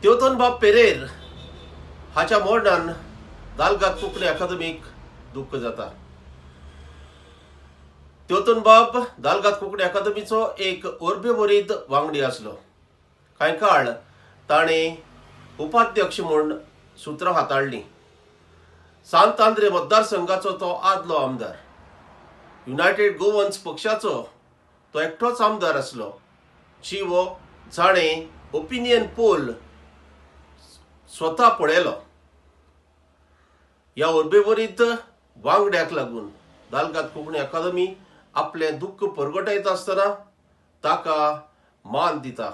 तेवतोनबाब Pierre हाच्या मरणान दालगाद कोंकणी अकादमीक दुख्ख जाता. तेवतोनबाब दालगाद कोंकणी अकादमीचो एक उर्बेभरीत वांगडी आसलो. कांय काळ ताणें उपाध्यक्ष म्हूण सुत्रां हाताळ्ळीं. सांत आंद्रे मतदारसंघाचो तो आदलो आमदार. युनायटेड गोवन्स पक्षाचो तो एकटोच आमदार आसलो जिवो जाणें ओपिनियन पोल स्वता पळयलो. ह्या उर्बेभरीत वांगड्याक लागून दालगाद कोंकणी अकादमी आपलें दुख्ख परगटायता आसतना ताका मान दिता.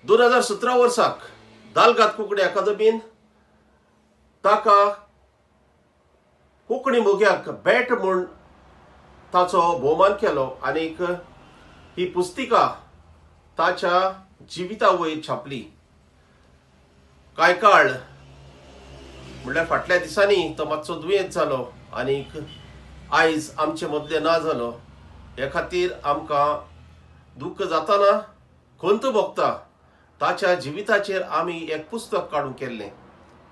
2017 वर्साक दालगाद कोंकणी अकादमीन ताका कोंकणी मोग्याक भेट म्हूण ताचो भोवमान केलो आनीक ही पुस्तिका ताच्या जिविता वयर छापली. कांय काळ म्हणल्यार फाटल्या दिसांनी तो मातसो दुयेंत जालो आनीक आयज आमचे मदले ना जालो. हे खातीर आमकां दुख्ख जाताना खंत भोगता. ताच्या जिविताचेर आमी एक पुस्तक काडूंक केल्लें,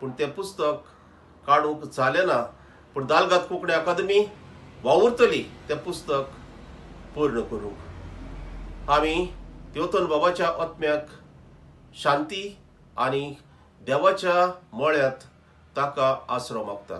पूण तें पुस्तक काडूंक जालें ना. पूण दालगाद कोंकणी अकादमी वावुरतली तें पुस्तक पूर्ण करूंक. आमी तेवतन बाबाच्या आत्म्याक शांती आनी देवाच्या मळ्यांत ताका आसरो मागतात.